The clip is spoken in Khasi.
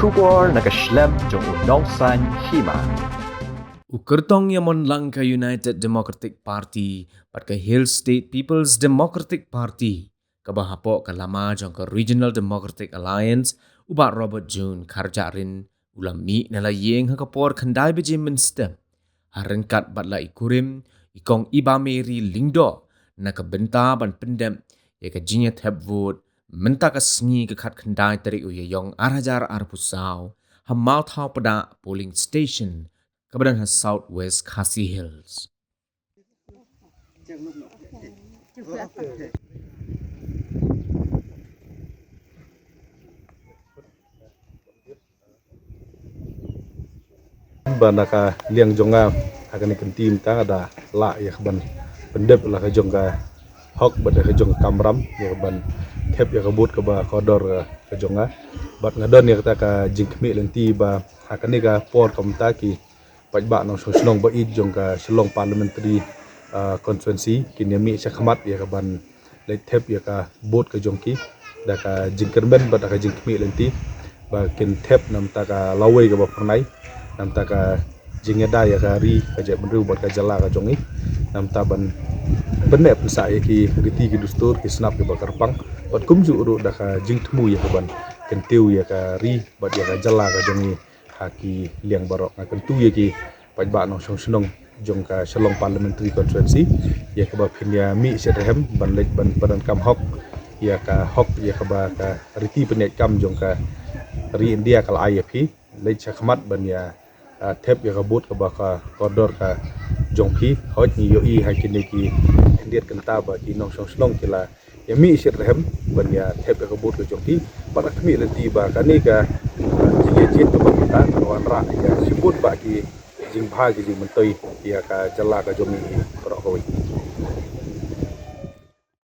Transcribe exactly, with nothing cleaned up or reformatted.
Khubor na ka shlem jong u Nongsaiñ Hima. U kyrtong ïa mon lang ka United Democratic Party bad ka Hill State People's Democratic Party, kaba hapoh ka lama jong ka Regional Democratic Alliance, u Bah Robert June Kharjahrin, u la mih na la ïing ha ka por khyndai baje mynstep. Ha ryngkat bad la i kurim, i Kong Iba Mary Lyngdoh, na ka bynta ban pyndep ïa ka jingïathep vote mynta ka sngi ka khatkhyndai tarik u Ïaïong ar hajar arphew saw, ha Mawthaw Pdah Polling Station, kaba don ha South West Khasi Hills. Ba na ka liang jong nga, ha kane ka ktien tang da lah ïa ka ban pyndep la ka jong ka hok bad ka jong ka kamram, ïa ka ban thep ïa ka vote kaba kordor ka, ka jong nga. Bad nga don ïa kata ka jingkhmih lynti ba ha kane ka por kumta ki paidbah nongshong shnong ba ïeit jong ka Shillong Parliamentary, ah, Constituency kin ïa mih shakhmat ïa ka ban leit thep ïa ka vote ka jong ki da ka jingkyrmen bad da ka jingkhmih lynti ba kin thep namta ka lawei kaba phyrnai, namta ka jingïada ïa ka ri, ka jaitbynriew bad ka jylla ka jong ngi, namta ban pynneh pynsah ïa ki riti ki dustur, ki snap kiba kyrpang, bad kumjuh ruh da ka jingthmu ïa ka ban kyntiew ïa ka ri bad ïa ka jylla ka jong ngi ha ki liang baroh. Nga kyntu ïa ki paidbah nongshong shnong jong ka Shillong Parliamentary Constituency ïa kaba phin ïa mih shitrhem ban leit ban pyndonkam hok ïa ka hok ïa kaba ka riti pynïaid kam jong ka ri India ka la ai ïa phi, leit shakhmat ban ïa, ah, thep ïa ka vote kaba kordor ka jong phi. Hooid, ngi ïohi ha kine ki khyndiat kynta ba ki nongshong shnong ki la ïa mih shitrhem ban ïa thep ïa ka vote ka jong ki. Bad nga khmih lynti ba kane ka, ah, jingïajied kaba mynta kan wanrah ïa shibun bah ki jingbha ki jingmyntoi ïa ka jylla ka jong ngi baroh kawei.